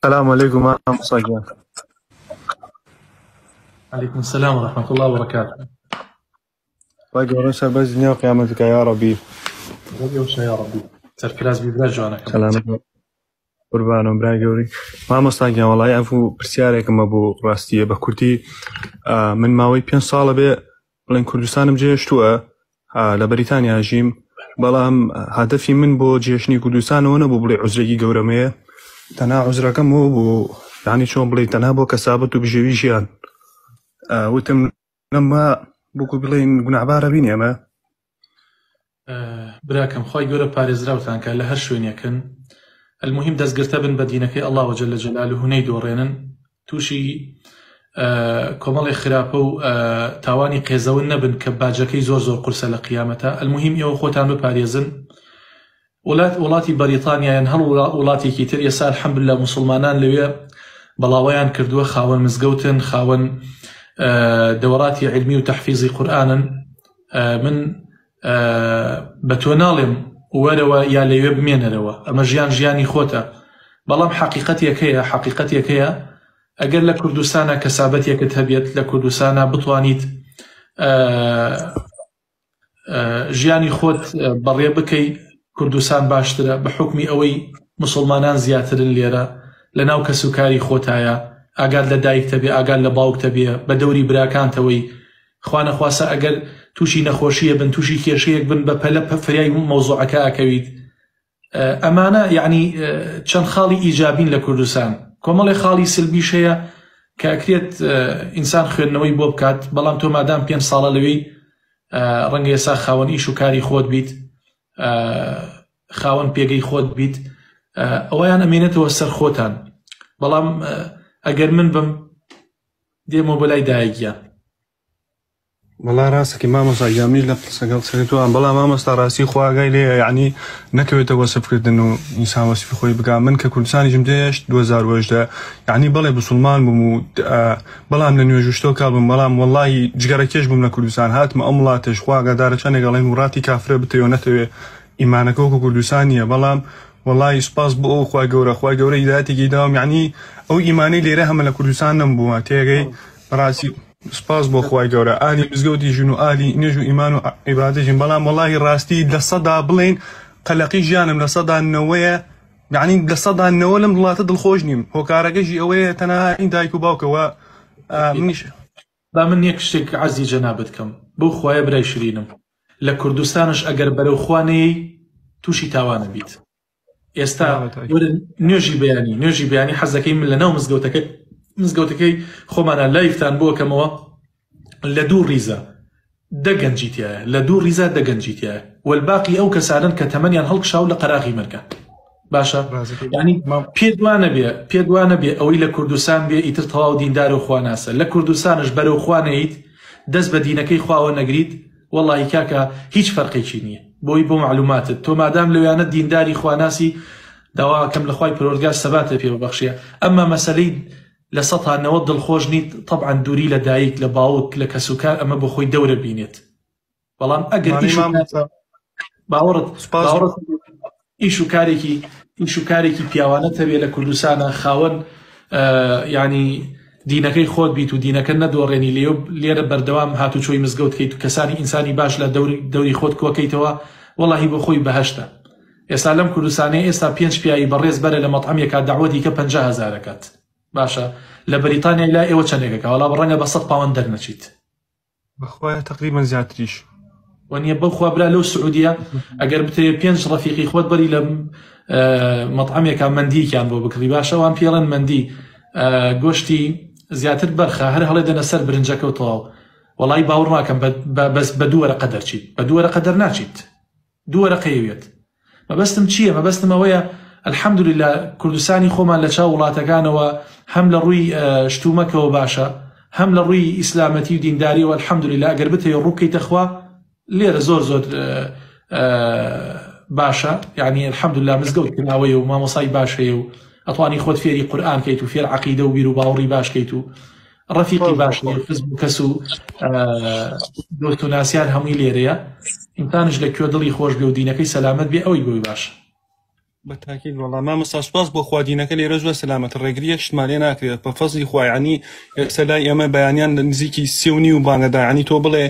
سلام علیکم مامۆستا گیان. علیکم السلام و رحمة الله وبرکاته. خوای گەورە سەربەرز دنیا و قیامەت بکا یا ڕەبی. ئێوەشە یا ڕەبی. سەرفراز بی برا جوانەکەم. سەلامەت بی. قوربانم برای گەوری. مامۆستا گیان وەڵای ئەفو پرسیارێکم هەبوو ڕاستیە بە کورتی من ماوەی پێنج ساڵە بێ بڵێن کوردستانم جێهێشتووە لە بەریتانیا ژیم بەڵام هەدەفی من بۆ جێشنی کوردستانەوە نەبوو بڵێ عوزرێکی گەورەمەیە تەنها عوزرەکەم بۆ بوو یانی چۆن بڵێ تەنها بۆ کەسابەت و بژێوی ژیان وتم لەمە بۆکو بڵێن گوناهبارە بین ئێمە. براکەم خوای گەورە پارێزراوتان کا لە هەر شوێنێکن المهم دەستگرتە بن بە دینەکەی اللە جل جلاله نەیدۆڕێنن تووشی کۆمەڵی خراپە و تاوانی قێزەون نەبن کە باجەکەی زۆر زۆر قورسە لە قیامەتە المهم ئێوە خۆتان بپارێزن وڵات وڵاتی بەریتانیا یان هەر وڵاتێکی تر ئێستا الحمدللە موسڵمانان لەوێ بەڵاوەیان کردووە خاوەن مزگەوتن خاوەن دەوەڕاتی علمی و تەحفیزی قورئانن من بە تۆ ناڵێم وەرەوە یا لەوێ بمێنەرەوە ئەمە ژیان ژیانی خۆتە بەڵام حەقیقەتێک هەیە حەقیقەتێک هەیە ئەگەر لە کوردستانە کەسابەتێکت هەبێت لە کوردستانە بتوانیت ژیانی خۆت بەڕێ بکەی کوردستان باشترە بە حوکمی ئەوەی موسڵمانان زیاترن لێرە لە ناو کەس و کاری خۆتایە ئاگات لە دایکتە بێ ئاگات لە باوکتە بێ بە دەوری براکانتەوەی خوانەخواسە ئەگەر تووشی نەخۆشیە بن تووشی کێشەیەک بن بە پەلە فریای مەوزوعەکە ئەکەویت ئەمانە یعنی چەند خاڵی ئیجابین لە کوردستان کۆمەڵی خاڵی سلبیش هەیە کە ئەکرێت ئینسان خوێندنەوەی بۆ بکات بەڵام تۆ مادام پێ ساڵە لەوێی ڕەنگە ئێسا خاوەن ئیش و کاری خۆت بیت خاوەن پێگەی خۆت بیت ئەویان ئەمێنێتەوە سەر خۆتان بەڵام ئەگەر من بم دێمەوە بۆ لای دایکیان وەڵا ڕاستەکەی مامۆستا گیان منیش لە قسەگەڵ قسەکەی تۆام بەڵام مامۆستا ڕاستی خوا ئاگای لێیە یەعنی نەکەوێتە وەسف کردن و ئینسان وەسفی خۆی بکا من کە کوردستانیشم جێهێشت 2018 یەعنی بەڵێ بسوڵمان بووم و بەڵام لە نوێژ و شتۆ کاڵ بووم بەڵام وەڵاهی جگەرەکێش بووم لە کوردستان هاتمە ئەم وڵاتەش خوا ئاگادارە چەندێک ئەڵێن وڕاتی کافرە بتەوێ نەتەوێ ئیمانەکە وەکو کوردستان نییە بەڵام وەڵاهی سوپاس بۆ ئەو خوای گەورە خوای گەورە هیدایەتێکی داوم یەعنی ئەو ئیمانەی لێرە هەمە لە کوردستان نەمبووە تێگەی بەڕاستی سوپاس بۆ خوای گەورە ئالی مزگەوتی ژن و ئالی نوێژ و ئیمان و عیبادەتین بەڵام وەڵاهی ڕاستی 100% بڵێین قەلەقی ژیانم 90% یعنی 90% لەم وڵاتە دڵخۆش نیم هۆکارەکەشی ئەوەیە تەنها این دایک و باوکەوە منیش با من یەک شتێک عەرزی جەنابت کەم بەو خوایە برای شرینم لە کوردستانش ئەگەر بەرەو خوا نەیەی تووشی تاوانە بیت ئێستا نوێژی بەیانی نوێژی بەیانی حەزەکەی من لەناو مزگەوتەکە مزگەوتەکەی خۆمانە لایفتان بۆ کەمەوە لە دوو ڕیزە دە گەنجی تایە لە دوو ڕیزە دە گەنجی تایە والباقی ئەو کەسانن کە تەمەنیان هەڵکشاو لە قەراغی مەرگە باشە ینی پێ دوانە بێ پێ دوانە بێ ئەوەی لە کوردستان بێ ئیتر تەواو دیندار و خواناسە لە کوردستانش بەرەو خوانەیت دەست بە دینەکەی خواوە نەگریت وەڵاهی کاکە هیچ فەرقێکی نیە بۆی بۆ معلوماتت تۆ مادام لەویانە دینداری خواناسی داواکەم لە خوای پەروەردگار سەباتت پێ ببەخشێ ئەمما مەسەلەی 90% دڵخۆش نیت تەبعەن دووری لە دایک لە باوک لە کەسوکار ئەمە بۆ خۆی دەورە بینێت بەڵام ئەگەر ئیش باوەڕت باوەڕت ئیش و کارێکی ئیش و کارێکی پیاوانەت هەبێ لە کوردستانە خاوەن یعنی دینەکەی خۆت بیت و دینەکە نەدۆڕێنی لێ لێرە بەردەوام هاتوچۆی مزگەوت کەیت و کەسانی ئینسانی باش لە دەوری دەوری خۆت کۆکەیتەوە وەڵاهی بۆ خۆی بەهەشتە ئێستا لەم کوردستانەیە ئێستا پێنج پیاوی بەڕێز بەرە لە مەطعەمێکا دەعوەتی کە 50 هەزارەکات باشە لە بەریتانیای لای ئێوە چەندێکەکە وەڵا ڕەنگە بە 100 پاوەند دەرنەچیت بەخوایە تەقریبەن زیاتریش. وەنیە بەخوا برا لەو سعودیە ئەگەر بتەوێ پێنج ڕەفیقی خۆت بەری لە مەطعەمێکا مەندیکیان بۆ بکڕی باشە وان پێڵێن مەندی گۆشتی زیاتر بەرخە هەر هەڵێ دەنە سەر برنجەکە و تەواو وەڵی باوەڕ ناکەم بەس بە دوو وەرەقە دەرچیت بە دوو وەرەقە دەرناچیت دوو وەرەقەی وێت مەبەستم چییە مەبەستم ئەوەیە الحمدللە کوردستانی خۆمان لە چاو وڵاتەکانەوە هەم لە ڕووی شتومەکەوە باشە هەم لە ڕووی ئیسلامەتی و دینداریەوە الحمدللە ئەگەر بتەوێ ڕووبکەیتە خوا لێرە زۆر زۆر باشە یعنی الحمدللە مزگەوت کراوەیە و مامۆسای باش هەیە و ئەتوانی خۆت فێری قورئان کەیت و فێر عەقیدە و بیر و باوەڕی باش کەیت و ڕەفیقی باش خزم و کەس و دۆست و ناسیار هەمووی لێرەیە ئینسانش لە کوێ دڵی خۆش بێ و دینەکەی سەلامەت بێ ئەوەی بۆی باشە. بە تاکید وەڵا مامۆستا سوپاس بۆ خوا دینەکە لێرە زۆر سەلامەتە ڕێگری یەک شتمان لێ ناکرێت بە فەزلی خوا یعنی ئێستا لای ئێمە بەیانیان لە نزیکی 3:30 بانگەدا یعنی تۆ بڵێ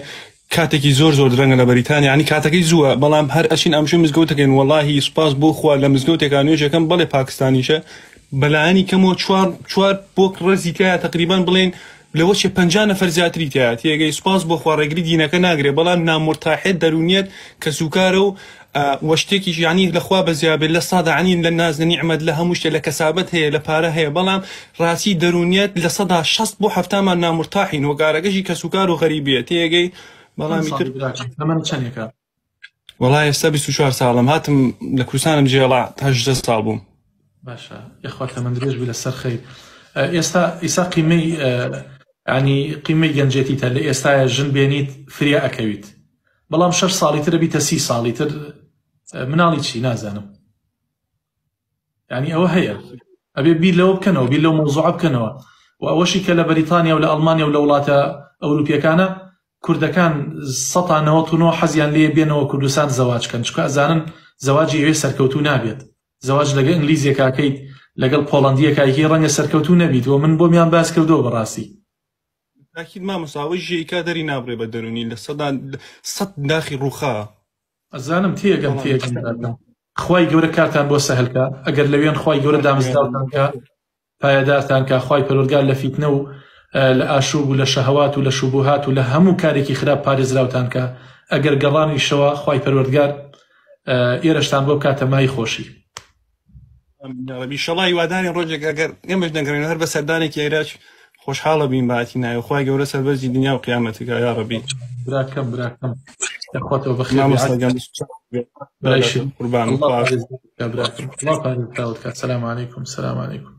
کاتێکی زۆر زۆر درەنگە لە بەریتانیا یعنی کاتەکەی زووە بەڵام هەر ئەچین ئەمشۆ مزگەوتەکەین وەڵاهی سوپاس بۆ خوا لە مزگەوتێکا نوێژەکەم بەڵێ پاکستانیشە بەلایەنی کەمەوە چوار چوار بۆ ڕێزی تایە تقریبان بڵێن لەوە چێ 50 نەفەر زیاتری تایە تێگەی سوپاس بۆ خوا ڕێگری دینەکە ناگرێ بەڵام نامورتاحێت دەرونیەت کەسوکارە و وە شتێکیش یانی لە خوا بەزیا بێت لە سادا عنی لە ناز لە نیعمەت لە هەموو شتێ لە کەسابەت هەیە لە پارە هەیە بەڵام ڕاستی دەروونیەت 60% بۆ 70مان نامورتاحین هۆکارەکەشی کەسوکار و غەریبیە تێگەی بەڵام چەند ئیتر ساڵی براکەم تەمەنت چەندێکە؟ وەڵا ئێستا 24 ساڵم هاتم لە کوردستانم جێڵا 18 ساڵ بووم. باشە یخوا تەمەن درێژ بی لەسەر خەیر ئێستا ئیسا قیمەی ینی قیمەی گەنجێتیتە لە ئێستاە ژن بێنیت فریا ئەکەویت بەڵام شەش ساڵی ترە بیتە سی ساڵی تر مناڵی چی نازانم ینی ئەوە هەیە ئەبێ بیر لەوە بکەنەوە بیر لەو مەوزوعە بکەنەوە و ئەوەشی کە لە بەریتانیا و لە ئەڵمانیا و لە وڵاتە ئەوروپیەکانە کوردەکان سەتا 99 حەزیان لێ بێنەوە کوردستان زەواج کەن چکە ئەزانن زەواجی ئەوێ سەرکەوتوو نابێت زەواج لەگە ئینگلیزیەکەکەیت لەگەڵ پۆڵەندیەکایکی ڕەنگە سەرکەوتوو نەبیت و من بۆمیان باس کردەوە بەڕاستی. تاکید مامۆستا ئەوەی ژێیکا دەری نابڕێ بە دەرونی 100% داخی ڕووخا. ئەزانم تێگەم تێگەم براکەم خوای گەورە کارتان بۆ سەهل کا ئەگەر لەوێن خوای گەورە دامەزراوتان کا پایەدارتان کا خوای پەروەردگار لە فیتنە و لە ئاشوب و لە شەهەوات و لە شوبوهات و لە هەموو کارێکی خراپ پارێزراوتان کا ئەگەر گەڕانیشەوە خوای پەروەردگار ئێرەشتان بۆ بکاتە مای خۆشی. ئامین یا ربی ئیشەڵا هیوادارین ڕۆژێک ئەگەر ئێمەش نەگەڕێین هەر بە سەردانێکی عێراق خۆشحاڵە بین بە هاتینایەوە خوای گەورە سەربەرزی دنیا و قیامەتت کا یا ربی. براکەم براکەم یاخواتەوە بەخێر بێ مامۆستا گیان برای شیر قوربانم الله خوا پارێزگارت کا براکەم الله پارێزگارت کا سلام علیکم سلام علیکم.